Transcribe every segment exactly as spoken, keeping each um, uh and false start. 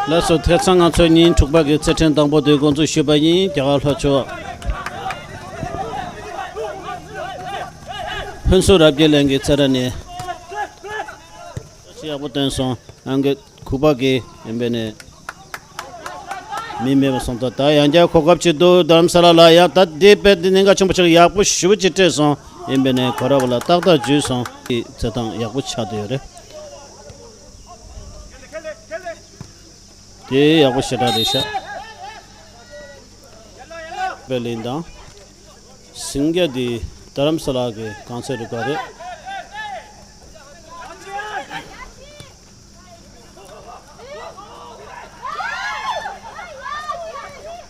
ལགས་སོ། དེ་ཚང་ང་ཚོའི་ཉིན་དྲུག་པ་གི་རྩེད་འགྲན་དང་པོ་དེ་འགོ་འཛུགས་ཞུས་པ་ཡིན། རྒྱ་གར་ལྷོ་ཕྱོགས་ཕུན་ཚོགས་རབ་རྒྱས་གླིང་གི་རྩེད་གྲྭ་ནས་ཡག་པོ་བཏོན་སོང་། ཨང་ཀི་གུ་པ་གི་ཡིན་པས་ནས་མི་མེད་པ་སོང་། ད་ད་ཡང་བསྐྱར་གོ་སྐབས་ཅིག་འདུག་རྡ་རམ་ས་ལ་ལ། ཡང་ད་འདི་དཔེ་འདི་གནད་འགག་ཆེན་པོ་ཆགས། ཡག་པོ་ཞེ་པོ་ཅིག་སྤྲད་སོང་། ཡིན་པས་ནས་གོ་ར་བ་ལ་ཏག་ཏག་འཇུས་སོང་། འདི་རྩེད་སྟངས་ཡག་པོ་ཆགས་བསྡད་ཡོད་རེད། དེ་ཡག་པོ་ཞེ་དྲག་རེད་ཤག་པའི་གླིང་དང་། སིང་ག་འདི་རྡ་རམ་ས་ལ་གི་རྐང་རྩེད་རུ་ཁག་རེད།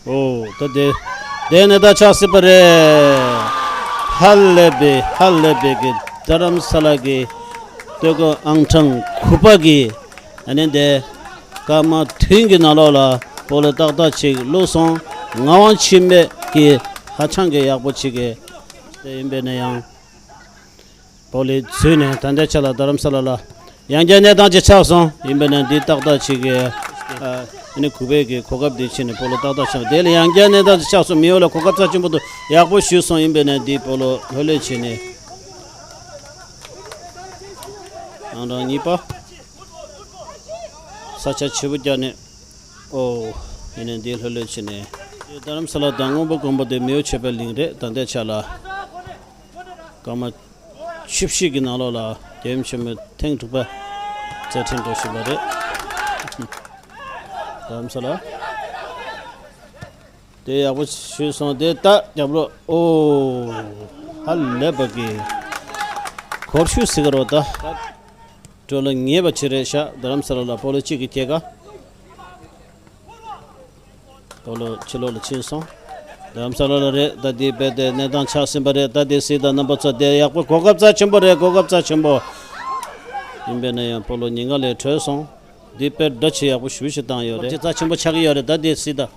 ཨོ། ད་དེ་དེ་ནས་ད་ཆགས་སྲིད་པ་རེད། ཧ་ལས་པའི་ཧ་ལས་པའི་གི་རྡ་རམ་ས་ལ་གི་སྟོད་གོ་ཨང་གྲངས་དགུ་པ་གི། ཨ་ནི་དེ་སྐར་མ་བདུན་གྱི་ནང་ལོགས་ལ་སྤོ་ལོ་ཏག་ཏག་ཅིག་བླུགས་སོང་། ངག་དབང་འཆི་མེད་ཀྱིས་ཧ་ཅང་གི་ཡག་པོ་ཅིག་གི་དེ་ཡིན་པས་ན་ཡང་སྤོ་ལོ་འཛུལ་ནས་ད་ལྟའི་ཆ་ལ་རྡ་རམ་ས་ལ་ལ་ཡང་བསྐྱར་གནས་སྟངས་ཅིག་ཆགས་སོང་། ཡིན་པས་ན་འདི་ཏག་ཏག་ཅིག་གི་ཨ་ནི་གུ་པའི་གི་གོ་སྐབས་འདི་ཕྱིན་ནས་སྤོ་ལོ་ཏག་ཏག་ཆགས། དེ་ལ་ཡང་བསྐྱར་གནས་སྟངས་ཅིག་ཆགས་སོང་། མི་ཡོ་ལ་གོ་སྐབས་རྩ་ཆེན་པོ་འདུག་ཡག་པོ་ཞུས་སོང་། ཡིན་པས་ན་འདི་སྤོ་ལོ་ལྷོད་ལྷོད་བྱས་ནས་ཨང་གྲངས་གཉིས་པ། ས་ཆ་ཆེ་པོ་བརྒྱབ་ནས། ཨོ། ཡིན་ནའི་འདི་ལྷོད་ལྷོད་བྱས་ནས། རྡ་རམ་ས་ལ་དང་སྔོན་པོ་དགོན་པ་དེ་མེའོ་ཆོས་འཕེལ་གླིང་རེད། ད་ལྟའི་ཆ་ལ་སྐར་མ་བཅུ་བཞི་གི་ནང་ལོགས་ལ་རྒྱལ་ཡུམ་ཆེན་མོའི་ཐེངས་དྲུག་པ་རྩེད་འགྲན་འགྲོ་བཞིན་པ་རེད། རྡ་རམ་ས་ལ། དེ་ཡག་པོ་ཞུས་སོང་། དེ་ལྟ་རྒྱབ་རོགས། ཨོ། ཧ་ལས་པ་གི་གོར་ཤུ་སི་ཀ་རོ་ད། སྤོ་ལོ་ངེས་པ་ཅིག་རེད་ཤག་རྡ་རམ་ས་ལ་ལ་སྤོ་ལོ་གཅིག་གི་སྐྱེད་ཀ་སྤོ་ལོ་ཕྱི་ལོགས་ལ་ཕྱིན་སོང་། རྡ་རམ་ས་ལ་ལ་རེད། ད་འདི་རྦད་དེ་གནས་སྟངས་ཆགས་ཟིན་པ་རེད། ད་འདི་སྲིད་དང་རྣམ་པ་ཚོ་དེ་ཡག་པོ་གོ་སྐབས་རྩ་ཆེན་པོ་རེད། གོ་སྐབས་རྩ་ཆེན་པོ། ཡིན་པས་ན་ཡང་སྤོ་ལོ་ཉེན་ཁ་ལས་གྲོལ་སོང་། འདི་དཔེ་འདྲ་ཆེ་ཡག་པོ་ཞུ་ཞིག་བཏང་ཡོད་རེད། རྩ་ཆེན་པོ་ཆགས་ཀྱི་ཡོད་རེད། ད་འདི་སྲིད་ད།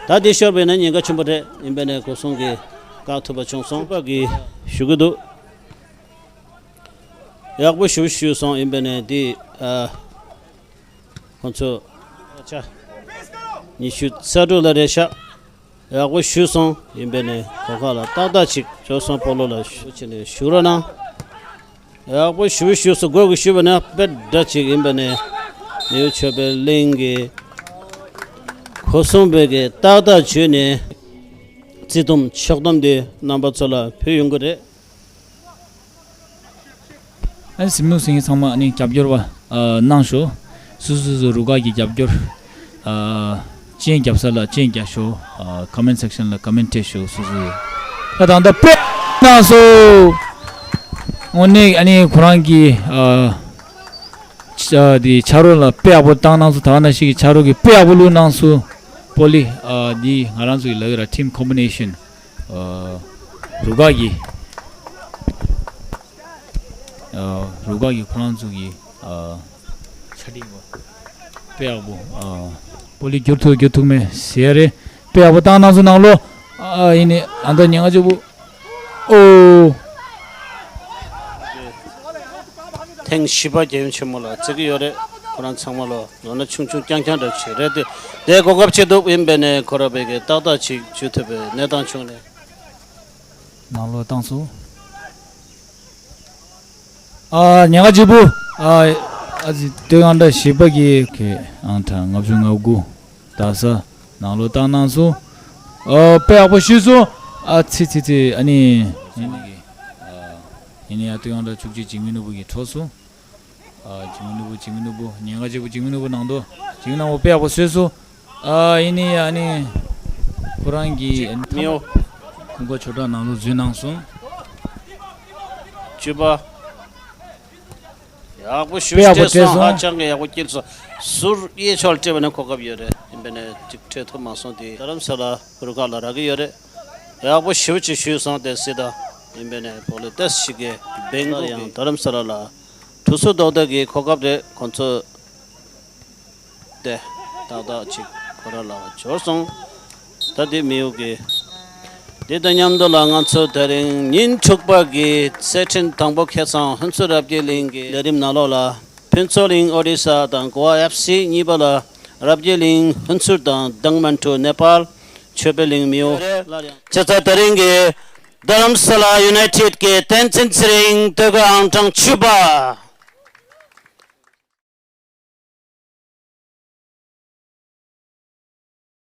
ད་འདི་ཤོར་བས་ན་ཉེན་ཁ་ཆེན་པོ་རེད། ཡིན་པས་ན་གོ་སྲུང་གིས་བཀག་ཐུབ་པ་བྱུང་སོང་། པ་གིས་ཞུ་གི་འདུག་ཡག་པོ་ཞུ་ཞུས་སོང་། ཡིན་པས་ན་འདི་ཨ། ཁོ་ཚོ་ཆ་ཉི་ཤུ་རྩ་དྲུག་ལ་རེད་ཤག་ཡག་པོ་ཞུས་སོང་། ཡིན་པས་ན་གོ་ཁ་ལ་ཏག་ཏག་ཅིག་འཇོག་སོང་། སྤོ་ལོ་ལ་ཞུ་བྱས་ནས་ཞུ་རོགས་གནང་། ཡག་པོ་ཞུ་ཞུས་སོང་། སྒོ་གི་ཞུས་པ་ན་དཔེ་འདྲ་ཅིག་ཡིན་པས་ན་མེའོ་ཆོས་འཕེལ་གླིང་གི་གོ་སྲུང་པས་གི་ཏག་ཏག་བྱས་ནས་རྩིས་བསྡོམས་ཕྱོགས་བསྡོམས་དེ་རྣམ་པ་ཚོ་ལ་ཕུལ་ཡོང་གི་རེད། ཨ་ནི་སེམས་ནུས་སེང་གེ་ཚང་མ་ཨ་ནི་རྒྱབ་སྐྱོར་བ་ཨ་གནང་ཤོག་སུ་སུ་སུ་རུ་ཁག་གི་རྒྱབ་སྐྱོར་ཨ་སྤྱན་རྒྱབ་ས་ལ་སྤྱན་རྒྱག་ཤོག་ཨ་ཀོ་མེན་སེག་ཤན་ལ་ཀོ་མེན་སྤྲད་ཤོག་སུ་སུ། ད་ད་ད་དཔེ་གནང་སོང་། དངོས་གནས་ཨ་ནི་ཁོ་རང་གི་ཨ་ཆ་དེ་ཆ་རོགས་ལ་དཔེ་ཡག་པོ་བཏང་གནང་སོང་། ད་ག་ནང་བཞིན་གྱི་ཆ་རོགས་ཀྱི་དཔེ་ཡག་པོ་བླུགས་གནང་སོང་། པོ་ལི་ཨ་འདི་ང་རང་ཚོ་གི་ལབ་ཡོད་ར། ཊིམ་ཀོམ་བི་ནེ་ཤན། ཨ་རུ་ཁག་གི་ཨ་རུ་ཁག་གི་ཁོ་རང་ཚོ་གི་ཨ་ཆ་སྒྲིག་པ་དཔེ་ཡག་པོ། ཨ་པོ་ལི་འགྱུར་ཐུབ་འགྱུར་ཐུབ་མེད་ཟེར་རེད། དཔེ་ཡག་པོ་བཏང་གནང་སོང་ནང་ལོ། ཨ་ཡིན་ནི་ཨ་ད་ཉེན་ཁ་ཆེ་པོ། ཨོ། ཐེངས་བཞི་པ་རྒྱལ་ཡུམ་ཆེན་མོ་ལ་རྩེ་གི་ཡོད་རེད། ཁོ་རང་ཚང་མ་ལོ་ལོ་ན་ཆུང་ཆུང་རྐྱང་རྐྱང་འདྲ་བྱེད་རེད་དེ། དེ་གོ་སྐབས་ཆེ་འདུག་ཡིན་པས་ནས་ཁོ་ར་བས་གི་ཏག་ཏག་ཅིག་འཇུ་ཐུབ་པའི་གནས་སྟངས་བྱུང་ནས། ནང་ལོགས་བཏང་སོང་། ཨ་ཉེན་ཁ་ཆེ་པོ། ཨ་ཨ་ཙི་སྟོད་ཨང་གྲངས་བཞི་པ་གི་ཁེ་ཨང་གྲངས་ལྔ་བཅུ་ང་དགུ། རྡ་ས་ནང་ལོགས་བཏང་གནང་སོང་། ཨ་དཔེ་ཡག་པོ་ཞུས་སོང་། ཨ་ཚི་ཚི་ཚི་ཨ་ནི། ཡིན་ནི་ཡ་སྟོད་ཨང་གྲངས་བཅུ་གཅིག་འཇིགས་མེད་ནོར་བུ་གིས་འཕྲོག་སོང་། ཨ་འཇིགས་མེད་ནོར་བུ་འཇིགས་མེད་ནོར་བུ་ཉེན་ཁ་ཆེ་པོ། འཇིགས་མེད་ནོར་བུ་ནང་དུ་འཇིགས་མེད་ནོར་བུ་དཔེ་ཡག་པོ་བཟོས་སོང་། ཨ་ཡིན་ནི་ཡ་ཨ་ནི་ཁོ་རང་གི་མིའོ་ཀུན་དགའ་ཆོས་གྲགས་ནང་ལོགས་འཛུལ་གནང་སོང་། བཅུ་པ། ཡག་པོ་ཞུ། དཔེ་ཡག་པོ་སྤྲད་སོང་། སྤྲད་སོང་། ཧ་ཅང་གི་ཡག་པོ་སྐྱིད་སོང་། ཟུར་གཡས་ཕྱོགས་ལ་སྤྲད་པ་ན་གོ་སྐབས་ཡོད་རེད། ཡིན་པས་ནས་ཅིག་སྤྲད་ཐུབ་མ་སོང་དེ། རྡ་རམ་ས་ལ་རུ་ཁག་ལ་རག་གི་ཡོད་རེད། ཡག་པོ་ཞེ་པོ་ཅིག་ཞུས་སོང་། དེ་སྲིད་ད་ཡིན་པས་ནས་བོ་ལི་ཏོག་ཙམ་ཞིག་གི་བེང་ལོར་ཡང་རྡ་རམ་ས་ལ་ལ་གྲུ་སུ་རྡོག་རྡོག་གི་གོ་སྐབས་རེད། ཁོང་ཚོ་དེ་ཏག་ཏག་ཅིག་ཁོ་ར་ལ་འབྱོར་སོང་། ད་དེ་མི་ཡུག་གི་དེ་དང་མཉམ་དུ་ལ་ང་ཚོ་དེ་རིང་ཉིན་དྲུག་པ་གི་རྩེད་འགྲན་དང་པོ་ཁ་སང་ཕུན་ཚོགས་རབ་རྒྱས་གླིང་གི་ལས་རིམ་ནང་ལོགས་ལ་ཕུན་ཚོགས་གླིང་ཨོ་རི་ས་དང་གོ་ཝ་ཨེཕ་སི་གཉིས་པ་ལ་ རབ་རྒྱས་གླིང་ཕུན་ཚོགས་དང་དང་མན་ཁྲོ་ནེ་པཱལ་ཆོས་འཕེལ་གླིང་མིའོ། ལ་ཡང་ཁྱེད་ཚོ་དེ་རིང་གི་རྡ་རམ་ས་ལ་ཡུ་ནའི་ཊེཌ་གི་བསྟན་འཛིན་ཚེ་རིང་སྟོད་གོས་ཨང་གྲངས་བཅུ་པ།